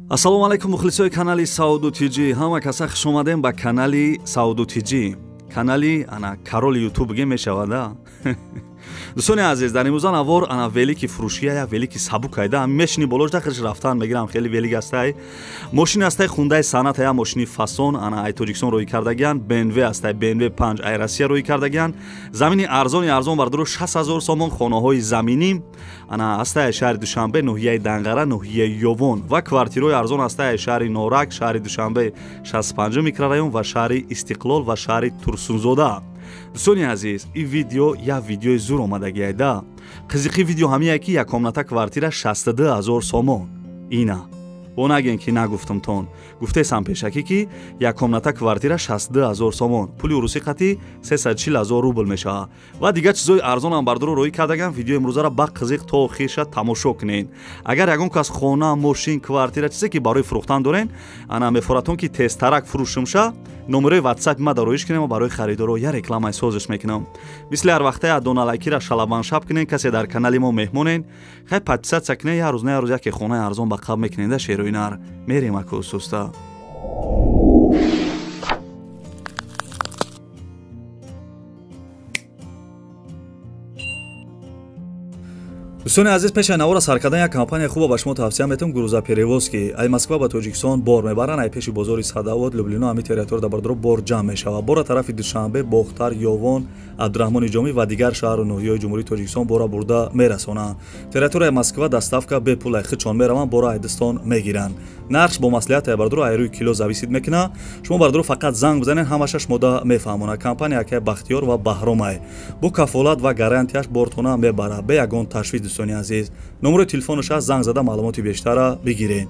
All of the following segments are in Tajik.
Ассалому алайкум, мухлисои канали Сауду ТЖ. Ҳама каса хуш омадем ба канали Сауду ТЖ. Канали ана короли Ютуб ге мешавада. Дӯстони азиз, дар имрӯза навор ана велики фурӯшия, я велики сабук айда. Мешини болош дахирш рафтан мегирам, хеле велик астай. Мошини астай хундаи санъат, я мошини фасон, ана ай Тоҷикистон рӯй кардагиян, BMW астай, BMW 5 ай Россия рӯй кардагиян. Замини арзони арзон бардоро 60,000 сомон, хонаҳои заминӣ ана астай шаҳри Душанбе, ноҳияи Данғара, ноҳияи Ёвон ва квартираҳои арзон астай шаҳри Норак, шаҳри Душанбе 65 микрорайон ва шаҳри Истиқлол ва шаҳри Турсунзода. Дӯстони азиз, ин видео як видеои зур омадагиайда. Қизиқи видео ҳамие ки як комната квартира 62,000 сомон. Ина бо нагем ки нагуфтамтон. Гуфтесам пешакӣ ки як комната квартира 62,000 сомон, пули урусӣ қатӣ 340,000 рубл мешавад. Ва дигар чизои арзонам бардоро рӯй кардагам. Видеои имрӯзаро ба қизиқ то охирша тамошо кунед. Агар ягон кас хона, мошин, квартира, чизе ки барои фурӯхтан дорен, ана мефоратон ки тезтарак фурӯшумша, номерои WhatsApp ма дароиш кунем ва барои харидоро я рекламаи созиш мекунам. Мисли ҳар вақта я доналайкира шалабаншаб кунен, касе дар канали мо меҳмонен, хай подписаться кунен, я рӯз на я рӯз яке хонаи арзон ба қаб мекунен да шерои нар. Мерем аку суста. Дӯстони азиз, пеш аз навора сар кардан як компания хуба ба шумо тавсия метавам, грузоперевозки. Ай Москва ба Тоҷикистон бор мебаранд, ай пеши бозори Садовод, Люблино, ҳами территория бардоро бор ҷамъ мешавад. Бора тарафи Душанбе, Бохтар, Ёвон, Абдураҳмони Ҷомӣ ва дигар шаҳру ноҳияҳои Ҷумҳурии Тоҷикистон бора бурда мерасонанд. Территорияи Москва доставка бепул, ай худшон мераванд, бора айдистон мегиранд. Нархш бо маслиҳат ай бардоро ай рӯи кило зависит мекунад. Шумо бардоро фақат занг бизанед, ҳамаша шумода мефаҳмонад. Компания акай Бахтиёр ва Баҳромай бо кафолат ва гарантияш бортона мебарад, бе ягон ташвиш. Дӯстони азиз, номерои телефонаш аст, занг зада маълумоти бештара бигиред.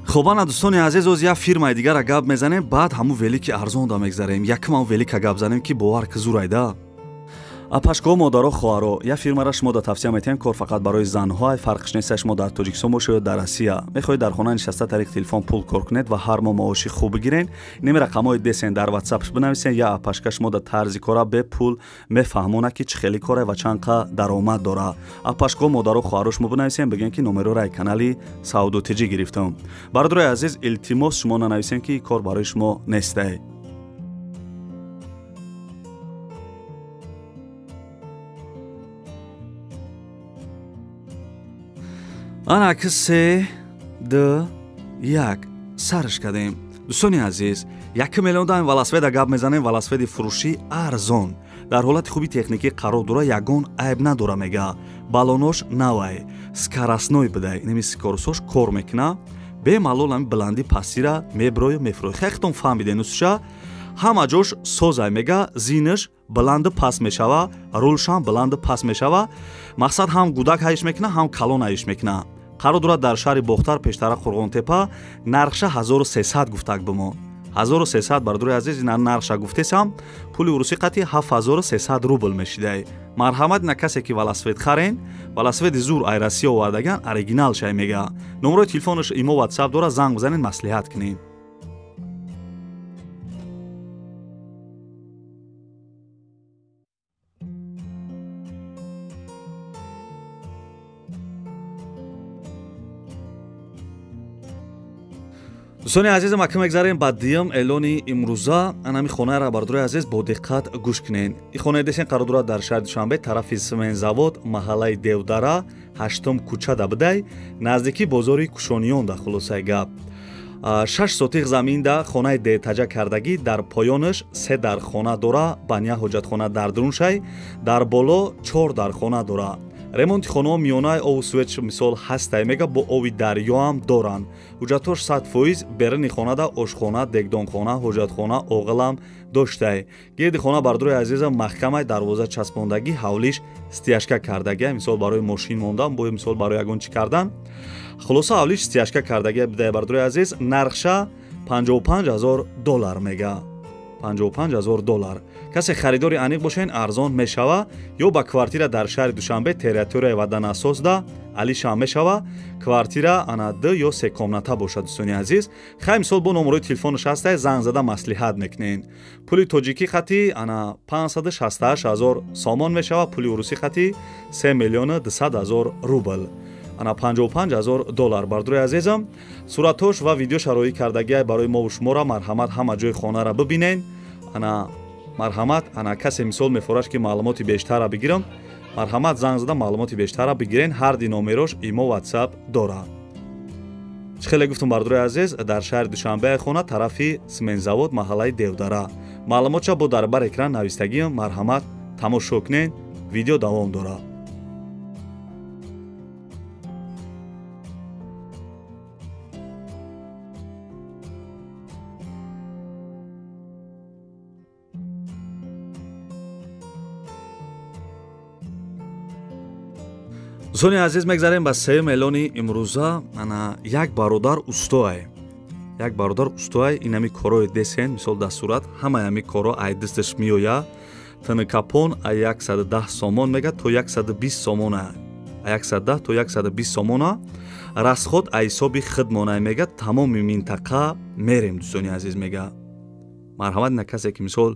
Хоб, ана дӯстони азиз, оз як фирмаи дигара гап мезанем, баъд ҳамун велики арзонда мегзарем. Якум ҳамун велика гап занем ки бовар ки зур айда. Апашкоҳо, модаро, хоҳаро, як фирмаро шумо да тавсия метиҳем, кор фақат барои занҳо, фарқш нест шумо дар Тоҷикистон бошед ё дар Россия. Мехоҳед дар хона нишаста тариқи телефон пул кор кунед ва ҳар моҳ маоши хуб бигирен, ними рақамҳои десен дар WhatsApp бинависен, я апашка шумо да тарзи кора бепул мефаҳмонад ки чӣ хели коре ва чанд қа даромад дора. Апашкоҳо, модаро, хоҳаро шумо бинависен, бигӯен ки номероро ай канали Сауду ТЖ гирифтам. Бародарои азиз, илтимос шумо нанависен ки кор барои шумо нестай. Ана ки 3, 2, 1 сарш кардем. Дӯстони азиз, 1 миллион даем велосипеда гап мезанем, велосипеди фурӯшӣ арзон. Дар ҳолати хуби техникӣ қарор дора, ягон айб надора мега. Балонош навай, скоростной бидай, инами скоростьош кор мекуна. Бемалол ҳами баландӣ пастира меброю мефурӯй. Хехтон фаҳмиден усуша, ҳама ҷош созай мега, зинаш баланду паст мешава, рулшам баланду паст мешава. Мақсад ҳам гудак ҳайш мекуна, ҳам калон ҳайш мекуна. Қарор дорад дар шаҳри Бохтар, пештара Қурғонтепа, нархша 1300 гуфтак бимо. 1300 бародари азиз, ин нархша гуфтесам, пули урусӣ қатӣ 7300 рубл мешидай. Марҳамат на касе ки велосипед харен, велосипеди зур ай Россия овардаган, оригинал шай мега. Номерои телефонаш имо WhatsApp дора, занг бизанед, маслиҳат кунед. Дӯстони азизам, ака мегзарем ба дуюм эълони имрӯза. Анами хонаро бародарои азиз бо диққат гӯш кунед. Ин хонаи десен қарор дорад дар шаҳри Душанбе, тарафи Смензавод, маҳаллаи Девдара, 8 кӯчада бидай, наздики бозори Кушониён да. Хулосаи гап, 6 сотиқ заминда хонаи детаҷа кардагӣ, дар поёнаш 3 дархона дора, баня ҳоҷатхона дар дуруншай, дар боло 4 дархона дора. Ремонти хонаҳо миёнаи ову свеч мисол ҳастай мега, бо ови дарёам доранд. Ҳуҷҷатҳош 100%, беруни хонада ошхона, дегдонхона, ҳоҷатхона, оғилам доштай. Гирди хона бародарои азизам маҳкамай, дарвоза часпондагӣ, ҳавлиш стяжка кардагӣ, мисол барои мошин мондан, бо мисол барои ягон чӣ кардан. Хулоса ҳавлиш стяжка кардагӣ бидай бародарои азиз. Нархша $55,000 мега. 55 ҳазор доллар. Касе харидори аниқ бошен, арзон мешава. Ё ба квартира дар шаҳри Душанбе, территорияи Ваданасозда алишам мешава. Квартира ана 2 ё 3 комната бошад, дӯстони азиз. Хай мисол бо номерои телефонаш ҳастай, занг зада маслиҳат мекунен. Пули тоҷикӣ хати ана 568 ҳазор сомон мешава, пули урусӣ хати 3 миллиону 200 ҳазор рубл. Ана 55 ҳазор доллар. Бардурои азизам, суратош ва видео шароӣ кардагиай барои мову шумора, марҳамат ҳама ҷои хонара бибинен. Ана марҳамат, ана касе мисол мефораш ки маълумоти бештара бигирам, марҳамат занг зада маълумоти бештара бигирен. Ҳар ди номерош имо WhatsApp дора. Чӣ хеле гуфтум, бардурои азиз, дар шаҳри Душанбе хона тарафи Смензавод, маҳаллаи Девдара. Маълумотша бо дар бар экран навистагиам, марҳамат тамошо кунен. Видео давом дорад. Дӯстони азиз, мегзарем ба сеюм эълони имрӯза. Ана як бародар устоай. Як бародар устоай, инами корои десен, мисол дар сурат ҳамаи ҳами коро ай дасташ меоя. Тнкапон ай 110 сомон мега то 120 сомона. Ай 110 то 120 сомона. Расход ай ҳисоби хидмонай мега, тамоми минтақа мерем, дӯстони азиз мега. Марҳамат на касе ки мисол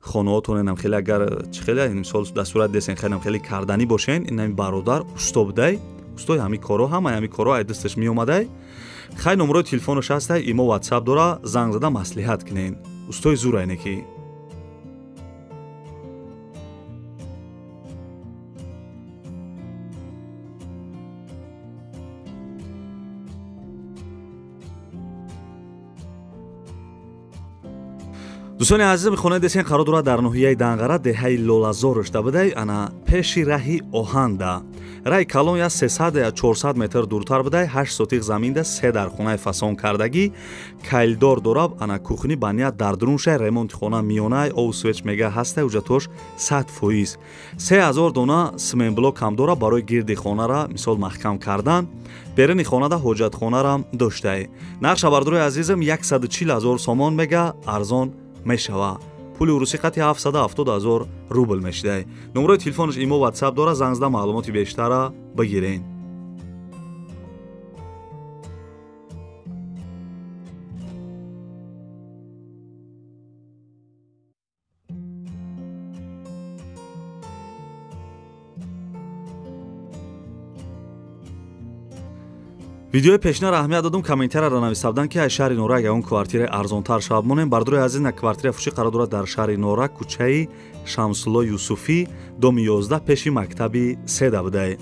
хонаотон инам хеле агар чӣ хеле мисол дар сурат десен хеле хеле карданӣ бошен, инами бародар усто будай, устои ҳами коро, ҳамаи ҳами коро ай дасташ меомадай. Хай номерои телефонаш ҳастай, имо WhatsApp дора, занг зада маслиҳат кунен. Устои зур айне ки. Дӯстони азиз, хонаи десен қарор дорад дар ноҳияи Данғара, деҳаи Лолазор шуда будай, ана пеши раҳи оҳанда. Раҳи калон я 300 я 400 метр дуртар будай, 8 сотиқ заминда, 3 дар хонаи фасон кардагӣ, кайлдор дораб, ана кухни баният дар дуруншай, ремонти хона миёнай, ов свеч мега ҳастай, ҳуҷҷатош 100%. 3000 дона сменблок ҳам дора барои гирди хонара мисол маҳкам кардан. Беруни хонада ҳоҷатхонарам доштай. Нархша, бардурои азизам, 140 ҳазор сомон мега, арзон мешава. Пули урусӣ қати 770 ҳазор рубл мешидай. Номерои телефонаш имо WhatsApp дора, занг зада маълумоти бештара бигирен. Видеои пешинара аҳамият додум, комментарияро нависта буданд ки аз шаҳри Норак ягон квартираи арзонтар шавад монем. Бардурои азиз, на квартира фурӯшӣ қарор дорад дар шаҳри Норак, кӯчаи Шамсулло Юсуфӣ, доми 11, пеши мактаби седа будай.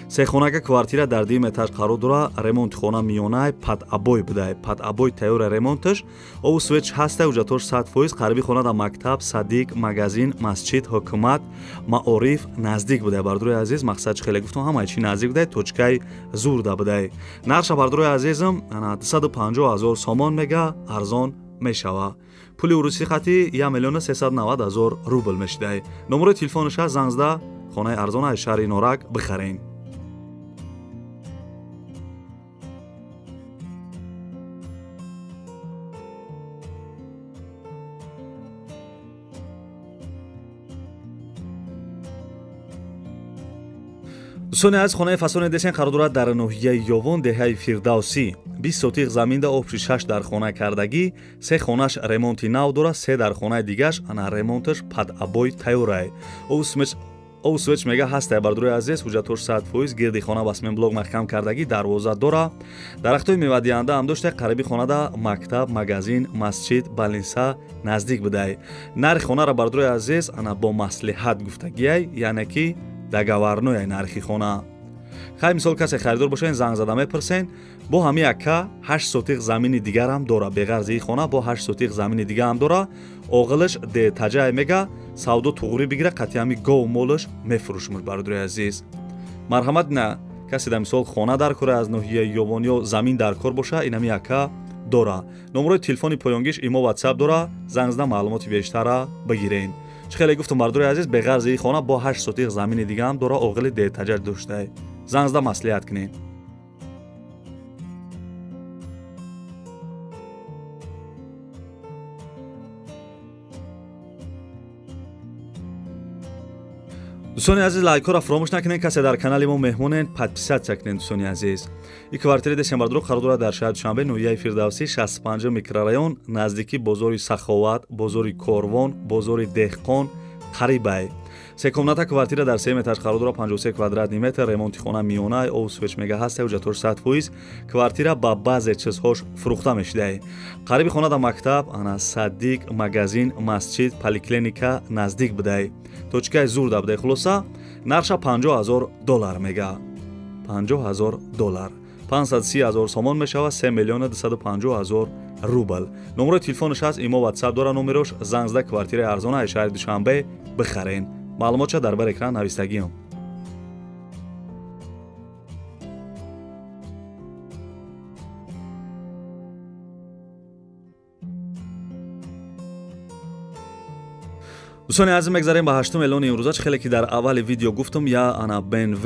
Сехонага квартира дар дуюм этаж қарор дорад, ремонти хона миёнай, под обой будай. Под обой тайёра ремонташ, обу свеч ҳастай, ҳуҷҷатош 100%. Қариби хона дар мактаб, садик, магазин, масҷид, ҳукумат, маориф наздик будай. Бардурои азиз, мақсад чӣ хеле гуфтам, ҳамаи чӣ наздик будай, точкаи зурда будай. Нархша, бардурои азизам, ана 250 ҳазор сомон мега, арзон мешава. Пули урусӣ хати 1 миллиону 390 ҳазор рубл мешидай. Номерои телефонаш ҳаст, занг зада хонаи арзон аз шаҳри Норак бихарен. Дӯстони азиз, хонаи фасони десен қарор дорад дар ноҳияи Ёвон, деҳаи Фирдавсӣ. 20 сотиқ заминда, обши 6 дар хона кардагӣ, 3 хонаш ремонти нав дорад, 3 дар хонаи дигаш ана ремонташ под обой тайёрай. Ов свеч мега ҳастай, бардурои азиз, ҳуҷҷатош 100%. Гирди хона ба сменблок маҳкам кардагӣ, дарвоза дора, дарахтои мевадиҳанда ҳам дошта. Қариби хонада мактаб, магазин, масҷид, балниса наздик будай. Нархи хонара, бардурои азиз, ана бо маслиҳат гуфтагиай, яъне ки договорной нархи хона. Хай мисол касе харидор бошен, занг зада мепурсен. Бо ҳами яка 8 сотиқ замини дигарам дора, беғарзи хона бо 8 сотиқ замини дигаам дора. Оғилаш детаҷай мега, савдо туғрӣ бигира, қатъи ҳами гов молаш мефурӯшмуш, бародари азиз. Марҳамат, на касе да мисол хона дар кора аз ноҳияи Ёвон ё замин дар кор боша, ин ҳами яка дора. Номерои телефони поёнгиш имо WhatsApp дора, занг зада маълумоти бештара бигирен. Чӣ хеле гуфтум, бардори азиз, беғарзи хона бо 8 сотиқ замини дигаам дора, оғили детаҷа доштай. Занг зада маслиҳат кунед. Дӯстони азиз, лайкҳоро фаромӯш накунед, касе дар канали мо меҳмонед, подписаться кунед. Дӯстони азиз, ин квартира десем бардро қарор дорад дар шаҳри Душанбе, ноҳияи Фирдавсӣ, 65 микрорайон, наздики бозори Саховат, бозори Корвон, бозори Деҳқон қарибай. Се комната квартира дар 3 метр қарор дорад, 53 квадратный метр, ремонти хона миёна, об свеч мега ҳаст, ҳуҷҷатҳош 100%. Квартира ба баъзе чизҳош фурӯхта мешудай. Қариби хона да мактаб, ана садик, магазин, масҷид, поликлиника наздик будай. Точкаи зур да будай. Хулоса, нархша 50 000 доллар мега. 50 000 доллар. 530 000 сомон мешавад, 3 миллиона 250 000 рубл. Номерои телефонаш ҳаст, имо, ватсап дора номерош, занг зада квартираи арзона аз шаҳри Душанбе бихарен. Маълумотша дар бар экран навистагиам. Дӯстони азиз, мегзарем ба ҳаштум эълони имрӯза. Чӣ хеле ки дар аввали видео гуфтам, я ана БМВ,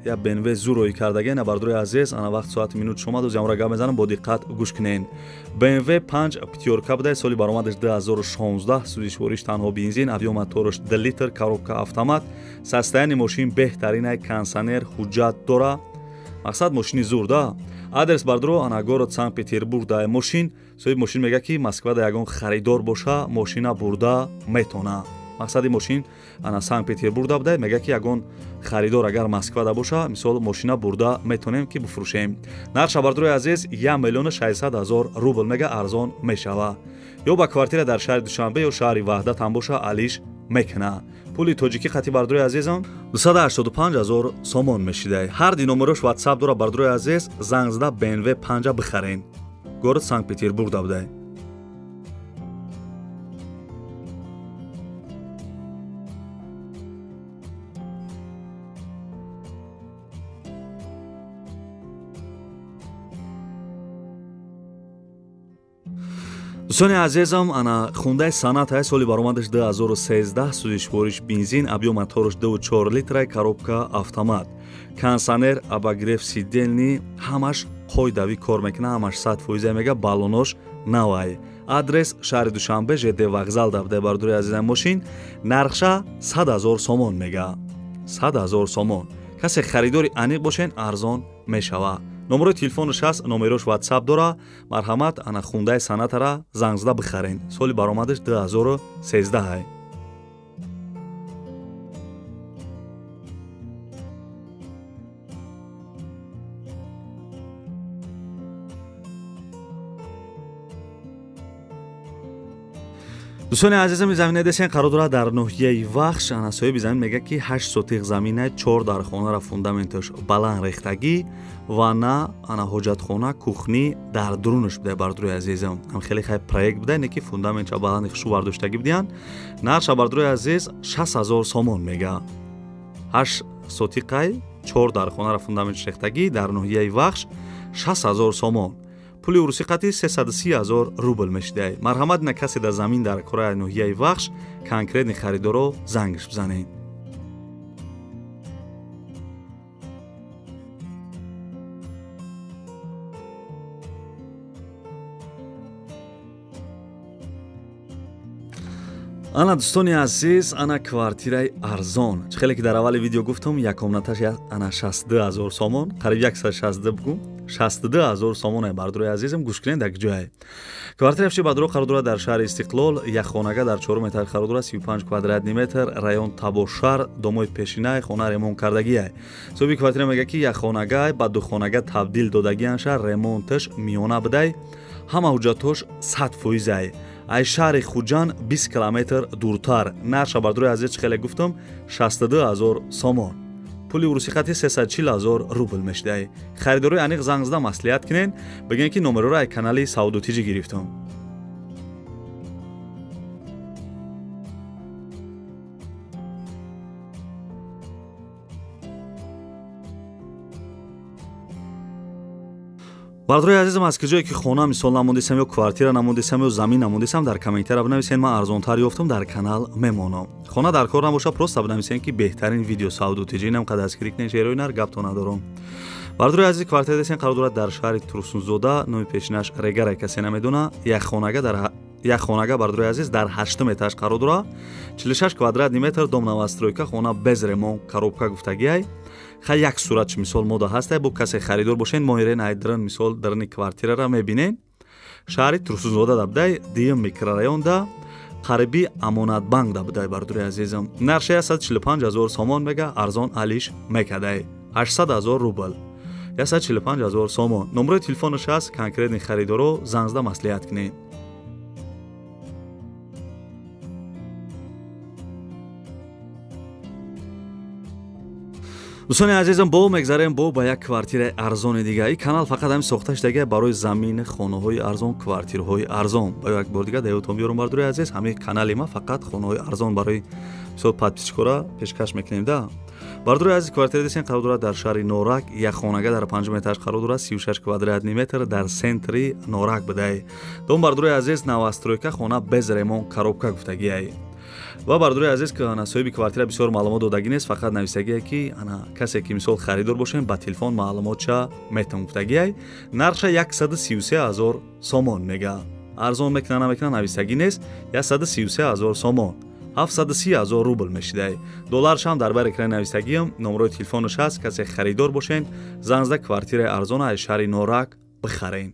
я БМВ зур кардагӣ. На, бардорои азиз, ана вақт соати минут шомад, оз ямра гап мезанам, бо диққат гӯш кунен. БМВ 5 пятёрка буда, соли баромадаш 2016, сӯзишвориш танҳо бензин, объём мотораш 2 литр, коробка автомат. Состояние мошин беҳтаринай, кондиционер, ҳуҷҷат дора. Мақсад, мошини зур да. Адрес бардро, ана город Санкт Петербург да мошин. Соҳиби мошин мега, ки Москвада ягон харидор боша, мошина бурда метона. Мақсади мошин ана Санкт Петербург буда, мега, ки ягон харидор агар Москвада боша, мисол, мошина бурда метонем, ки бифурӯшем. Нархша, бардорои азиз, 1 миллиону 600 ҳазор рубл мега, арзон мешава. Ё ба квартира дар шаҳри Душанбе ё шаҳри Ваҳдат ҳам боша, алиш мекуна. Пули тоҷикӣ хати, бардорои азизам, 285 ҳазор сомон мешидай. Ҳар ди номерош ватсап дора, бардорои азиз, занг зада БМВ 5 бихарен. Город Санкт Петербург да будай. Дӯстони азизам, ана Хундай Соната ай, соли баромадаш 2013, сӯзишвориш бензин, объём мотораш 2,4 литра, коробка автомат, кондиционер, обогрев сидений, ҳамаш қоидавӣ кор мекунад, ҳамаш 100% мега, баллонош навай. Адрес шаҳри Душанбе, ЖД вокзал да будай, бардори азизам мошин. Нархша 100 ҳазор сомон мега, 100 ҳазор сомон. Касе харидори аниқ бошен, арзон мешавад. Номерои телефонаш ҳаст, номерош ватсап дора. Марҳамат, ана Хундай Сонатара занг зада бихарен. Соли баромадаш 2013. Дӯстони азизам, замина десен қарор дорад дар ноҳияи Вахш. Ана соҳиби замин мега, ки 8 сотиқ замина, чор дар хонара фундаменташ баланд рехтагӣ ва на ана ҳоҷатхона, кухни дар дурунаш буда. Бардорои азизам, ам хеле хай проект буда, не ки фундаментша баланди хушу бардоштагӣ будиянд. Нархша, бардорои азиз, 60 ҳазор сомон мега. 8 сотиқай, чор дар хонара фундаментш рехтагӣ дар ноҳияи Вахш, 60 ҳазор сомон, пули урусӣ қати 330 ҳазор рубл мешидай. Марҳамат, на касе дар замин дар кораи ноҳияи Вахш, конкретный харидоро зангш бизанед. Ана, дӯстони азиз, ана квартираи арзон. Чӣ хеле ки дар аввали видео гуфтам, як комнаташ ана 62 ҳазор сомон, қариб 162 бугум, 62 ҳазор сомон. Бардорои азизам, гӯш кунед, дар ҷое квартира фши бадро қарор дорад дар шаҳри Истиқлол, як хонага дар чорум этаж қарор дорад, 35 квадратный метр, район Табошар, домои пешинай, хона ремонт кардагиай. Соҳиби квартира мега, ки як хонагай ба духонага табдил додагианша, ремонташ миёна будай, ҳама ҳуҷҷатҳош 100%. Ай шаҳри Хуҷанд 20 километр дуртар. Нарша, бардорои азиз, чӣ хеле гуфтам, 62 ҳазор сомон, пули урусӣ хати 340 ҳазор рубл мешидай. Харидорои аниқ занг зада маслиҳат кунен, бигӯен, ки номероро ай канали Саудутиҷӣ гирифтам. Бардорои азизам, аз куҷое ки хона мисол намондисам ё квартира намондисам ё замин намондисам, дар комментария бинависен, ман арзонтар ёфтам, дар канал мемонам. Хона дар кор набоша, просто бинависен, ки беҳтарин видео Саудутиҷи. Инам қадар дастгирӣ кунен, шерои нар гапто надорам. Бардорои азиз, квартира десен қарор дорад дар шаҳри Турсунзода, номи пешинаш Регарай, касе намедона. Як хонага дар Як хонага бардорои азиз дар 8 этаж қарор дорад. 46 квадратный метр дом новостройка, хона без ремонт, коробка гуфтагиай. Хай як суратч мисол мода ҳастай, бо касе харидор бошен, моҳирен айдран мисол дарни квартирара мебинен. Шаҳри Турсунзода дабдай, дуюм микрорайонда, қариби Амонатбанк дабдай бардорои азизам. Нархша 145 000 сомон мега, арзон алиш мекадай. 800 000 рубл. 145 000 сомон. Номерои телефонаш ҳаст, конкретни харидоро занг зада маслиҳат кунед. Дӯстони азизам, бо мегзарем бо ба як квартираи арзони дига. Ин канал фақат ҳамин сохта шудага барои замини хонаҳои арзон, квартираҳои арзон. Ба як бор дига даётон биёрам бардорои азиз, ҳамин канали ма фақат хонаҳои арзон барои мисол подписчикора пешкаш мекунем да. Бардорои азиз, квартира десен қарор дорад дар шаҳри Норак, як хонага дар 5 этаж қарор дорад, 36 квадратный метр дар центри Норак будай. Дом бардорои азиз новостройка, хона без ремонт, коробка гуфтагиай. Ва бардорои азиз, ки ана соҳиби квартира бисёр маълумот додагӣ нест, фақат нависагие ки ана касе ки мисол харидор бошем, ба телефон маълумотша метавон гуфтагиай. Нархша 133 000 сомон мега. Арзон мекуна намекуна нависагӣ нест, 133 000 сомон. 730 000 рубл мешидай. Долларшам дар бар экрани нависагиам, номерои телефонаш ҳаст, касе харидор бошен, занг зада квартираи арзона аз шаҳри Норак бихарен.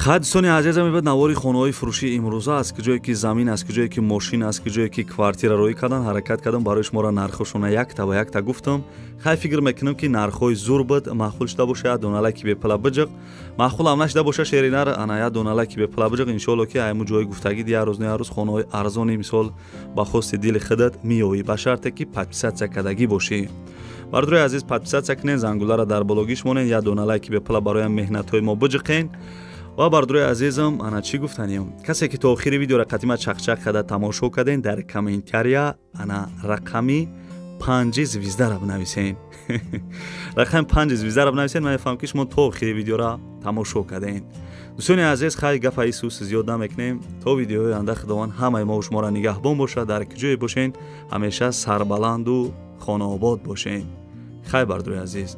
Хай дӯстони азизам, мебад навори хонаҳои фурӯшии имрӯза, аз куҷое ки замин, аз куҷое ки мошин, аз куҷое ки квартира роӣ кардан, ҳаракат кардам барои шуморо нархҳошона якта ба якта гуфтам. Хай фикр мекунам ки нархҳои зур буд, маъқул шуда боша, як дона лайки бепула биҷиқ. Маъқулам нашуда боша шеринар, ана як дона лайки бепула биҷиқ. Иншоалло ки айму ҷои гуфтагӣ як рӯз на як рӯз хонаҳои арзони мисол ба хости дили худат меёӣ, ба шарте ки подписатсия кардагӣ бошӣ. Бардорои азиз, подписатсия кунен, зангуларо дар бологиш монен, як дона лайки бепула барои меҳнатҳои мо биҷиқен. Ва бардорои азизам, ана чӣ гуфтанем? Касе ки то охири видеоро қатима чақчақ карда тамошо карден, дар комментария ана рақами 5 звездара бинависен. Рақами 5 звездара бинависен, ман мефаҳмам ки шумо то охири видеоро тамошо карден. Дӯстони азиз, хай гапа исус зиёд намекунем. То видеои оянда Худованд ҳамаи мо шуморо нигаҳбон бошад, дар куҷое бошен, ҳамеша сарбаланду хонаобод бошен. Хай бардорои азиз.